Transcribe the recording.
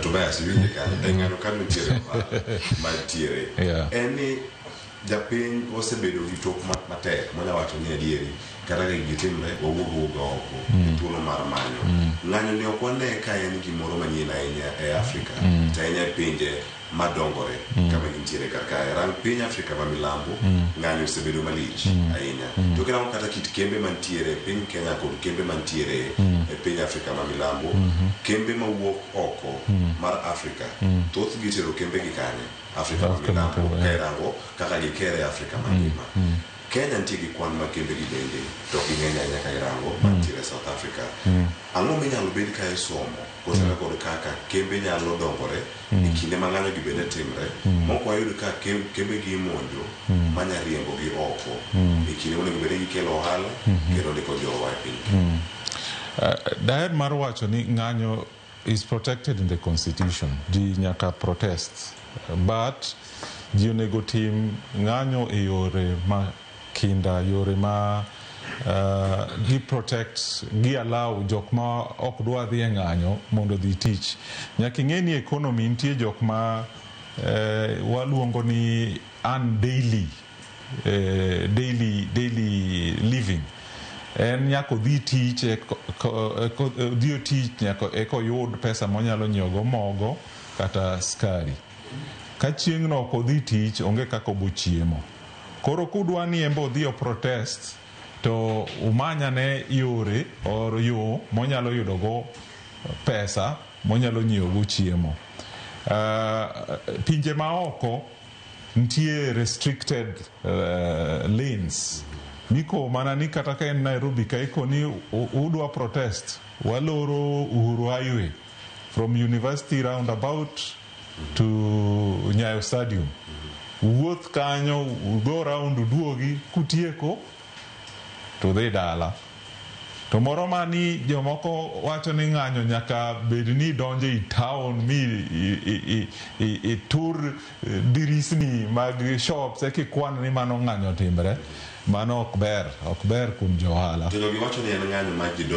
Tobias, iwinje kanyo e ng'ano kanyo nitiere ohala mantiere. En ni japiny osebedo gi tok matek monya wacho ni adieri kata ka gigi timre, wawuog wuoga oko e thuolo mar manyo ng'anyo ni. Ok wane ka en gimoro manyien ahinya e Afrika, to ahinya e pinje madongore kama gintiere kar kae. Rang piny Afrika ma milambo, ng'anyo osebedo malich ahinya. To kirango kata kit kembe mantiere e piny Kenya kod kembe mantiere e piny Afrika ma milambo, kembe mawuok oko mar Afrika, thothgi itero kembe gi kanye? Afrika ma Afrika ma milambo. milambo, Ka yeah. irango kaka gikere e Afrika mangima, Kenya nitie gi kwan mag kembe gi bende, to ok ging'eny ahinya ka irango mantiere South Africa. Ang'o minyalo bed ka isomo kotenore kod kaka kembe nyalo dongore e kinde ma ng'anyo gi bende timre, mok wayud ka kembe gi imonjo manya riembo gi oko e kinde monego bed ni gikelo ohala kendo ndiko jowa e piny Kenya? Daher mar wacho ni ng'anyo is protected in the constitution. Ji nyaka protest, but ji onego tim ng'anyo e yore ma kinda, yore ma gi protect, gi allow jok ma ok dwa dhi e ng'anyo mondo odhi tich. Nyaka ing'e ni economy nitie jok ma waluongo ni earn daily living. En nyaka odhi tich, odhi otich nyaka eka oyud pesa monyalo nyiewogo mogo kata skari. Ka chieng'no ok odhi tich, onge kaka obo chiemo. Koro kudwa ni en be odhi o protest, to umanyane yore or yo monyalo yudogo pesa monyalo nyiewogo chiemo. Pinje maoko nitie restricted lanes miko mana ni kata ka en Nairobi ka ikoni udwa protest, waloro Uhuru Highway from University roundabout to Nyayo Stadium. Wuoth kanyo, ugo round, uduogi, kutieko to dhi dala. To moro mani jomoko wacho ni ng'anyo nyaka bed ni donjo i town mi i tur dirisni mag shops eka ikwan ni mano ng'anyo timre. Mano ok ber, ok ber kuom jo ohala. To jogi wacho ni en ng'anyo ma ji.